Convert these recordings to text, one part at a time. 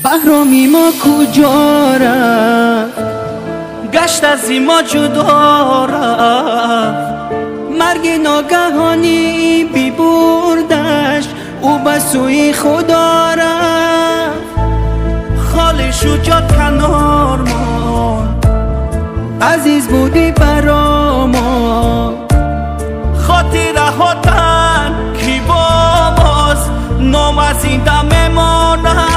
Баҳроми мо куҷо рафт? Гашт аз мо ҷудо рафт. Марги ногаҳонӣ бибурдаш, ӯ ба сӯи Худо рафт. Холи шуҷоат канор монд, азиз будӣ баро мо. Хотираҳо тан ки бо мост, ном аз зинда мемонад.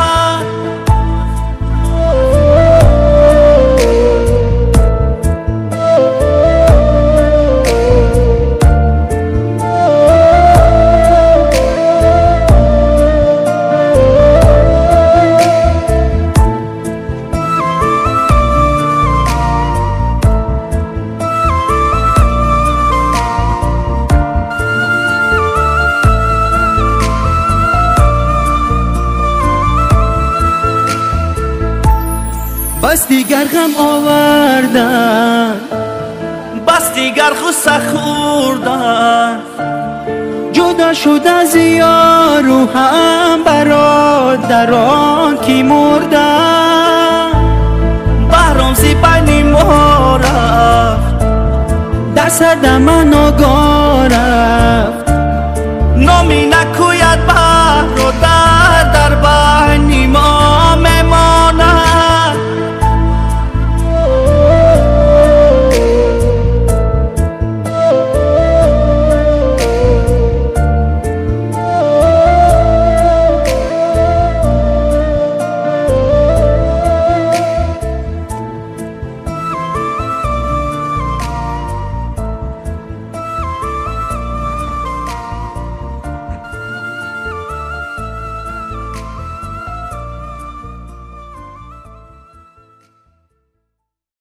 Бас дигар ғам овардан, бас дигар ғусса хӯрдан. Ҷудо шуда з ёру ҳам бародарон ки мурдан. Баҳром зи байни мо рафт, дар садама ногоҳ рафт. Номи наку